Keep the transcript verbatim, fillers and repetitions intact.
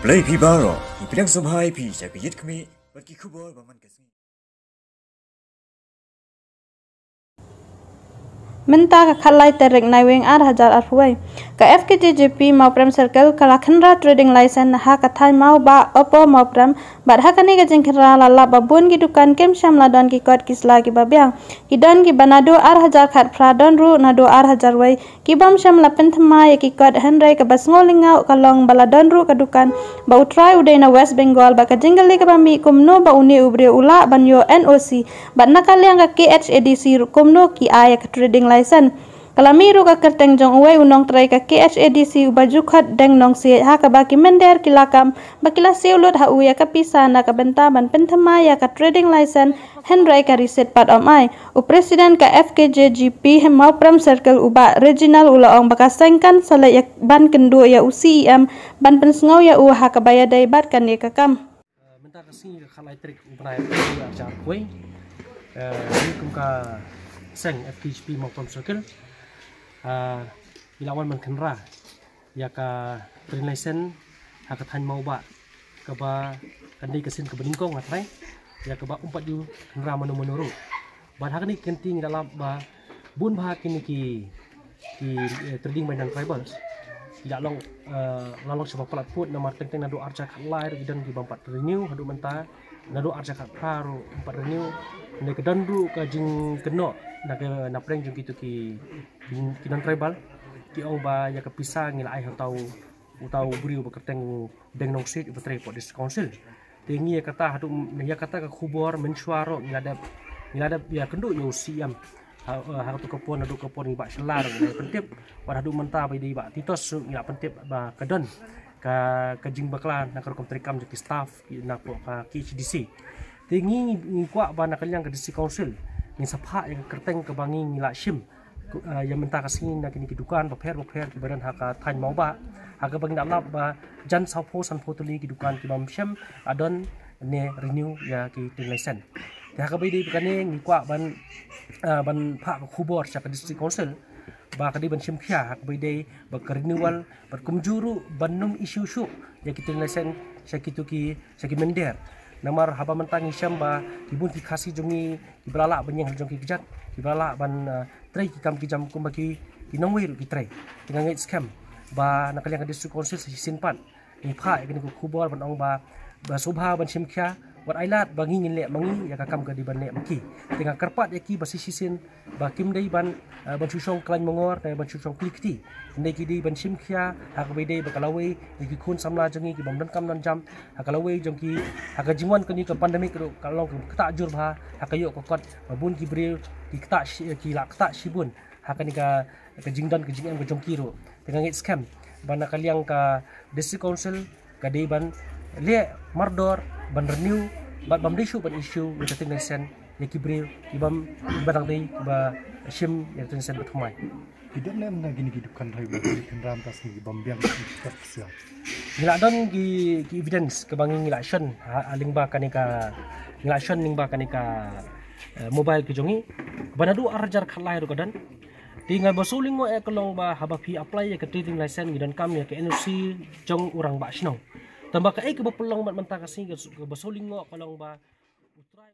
Lei phi baroh, ngi pdiang sngewbha ïa phi sha ka Ïit Khmih bad ki khubor ba man ka sngi. Mynta ka khatlai tarik Naiwieng ar hajar arphew wei, ka F K J G P Mawprem Circle ka la khynra trading license ha ka thaiñ Mawbah, Upper Mawprem, bad ha kane ka jingkhynra la lap ba bun ki dukan kim shym la don ki kot ki sla kiba biang. Ki don kiba naduh ar hajar khatphra, don ruh naduh ar hajar wei, ki bym shym la pynthymmai ïa ki kot, hynrei kaba sngew lyngngoh ka long ba la don ruh ka dukan ba u trai u dei na West Bengal, bad ka jingkylli kaba mih kumno ba une u briew u lah ban ïoh N O C, bad na ka liang ka K H A D C ruh kumno ki ai ïa ka trading license. Ka la mih ruh ka kyrteng jong uwei u nongtrei ka K H A D C uba ju khot Deng Nongsiej, ha kaba ki mynder ki la kam ba ki la siew lut ha u ïa ka pisa na ka bynta ban pynthymmai ïa ka trading license, hynrei ka receipt pat ym ai. U President ka F K J G P Mawprem Circle u Bah Reginald u la ong ba ka seng kan sa leit ïa ban kynduh ïa u C E M ban pynsngew ïa u ha kaba ïadei bad kane ka kam. Eh, mynta ka sngi ka khatlai tarik u bnai April ar hajar arphew wei, eh, ngi kum ka seng F K J G P Mawprem Circle, eh, ngi la wan ban khynra ïa ka trading license ha ka thaiñ Mawbah, kaba kan dei ka sien kaba nyngkong, nga tharai, ïa kaba ym pat ju khynra mano mano ruh. Bad ha kane ka kynti ngi la lap ba bun bha kine ki, ki, eh, trading by non-tribals ki la long, eh, la long shibun palat pud, namar teng teng naduh ar hajar khatlai ruh ki don ki bym pat renew haduh mynta, naduh ar hajar khatphra ruh ym pat renew. Ne ka don ruh ka jingkynnoh na ka, na pdeng jong kito ki, ki, ki non-tribal, ki ong ba ïa ka pisa ngi la ai ha uta u, uta u briew ba kyrteng u Deng Nongsiej uba trei hapoh District Council. Te ngi ïa kata haduh, ïa kata ka khubor mynshuwa ruh ngi la dep, ngi la dep ïakynduh ïa u C E M ha, eh, ha kato ka por, naduh ka por ngi bah shylla ruh ngi la pyntip, wat haduh mynta ba i dei i Bah Titos ruh ngi la pyntip ba ka don ka, ka jingbakla na ka rukom treikam jong ki staff na ka K H A D C. Te ngi, ngi kwah ba na ka liang ka District Council ngin sa phah ïa ka kyrteng kaba ngi, ngi la shim, ku-, ah, ïa mynta ka sngi na kine ki dukan bapher bapher kiba don ha ka thaiñ Mawbah, ha kaba ngi la lap ba jan sawphew sanphew tylli ki dukan ki bym shym la don ne renew ïa ki trading license. Te ha kaba ïadei bad kane ngi kwah ban, ah, ban phah ka khubor sha ka District Council ba ka dei ban shim khia ha kaba ïadei bad ka renewal, bad kumjuh ruh ban ym issue shuh ïa ki trading license sha kito ki, sha ki mynder. Namar haba mynta ngi shem ba ki bun ki Khasi jong ngi kiba la lah ban ïeng ha la ki jong ki kjat, kiba la lah ban, eh, trei ki kam ki jam kumba ki, ki nongwei ruh ki trei. Te nga ngeit skhem ba na ka liang ka District Council sa shisien pat ngi phah ïa kane ka khubor ban ong ba, ba sngewbha ban shim khia, wat ai lad ba ngi ngin leh ma ngi ïa ka kam ka dei ban leh ma ki. Te nga kyrpad ïa ki ba sa shisien ba kim dei ban, eh, ban shu shong khlaiñ mangor ne ban shu shong kli kti. Hynrei ki dei ban shim khia ha kaba ïadei bad ka lawei ïa ki khun samla jong ngi ki bym donkam donkam, ha ka lawei jong ki, ha ka jingwan kane ka pandemic ruh ka long ka ktah jur bha, ha ka ïoh ka kot ba bun ki briew ki ktah shi-, ki la ktah shibun ha kane ka, ka jingdon ka jingem ka jong ki ruh. Te nga ngeit skhem ba na ka liang ka District Council ka dei ban leh mardor ban renew bad bym dei shuh ban issue ïa ka trading license ïa ki briew ki bym, kiba dang dei kiba shim ïa ka trading license ba thymmai. Ki don ne em na kine ki dukan rhai ba ki khynra mynta sngi ki bym biang ki kot ki siang? Ngi la don ki, ki evidence kaba ngi, ngi la shon ha, ha lyngba kane ka, ngi la shon lyngba kane ka, eh, mobile ki jong ngi. Ba naduh ar hajar khatlai ruh ka don. Te nga ba shu lyngngoh ïa ka long ba haba phi apply ïa ka trading license ngi donkam ïa ka N O C jong u rangbah shnong. Tangba kaei kaba pynlong bad mynta ka sngi ka ba shu lyngngoh ka long ba u trai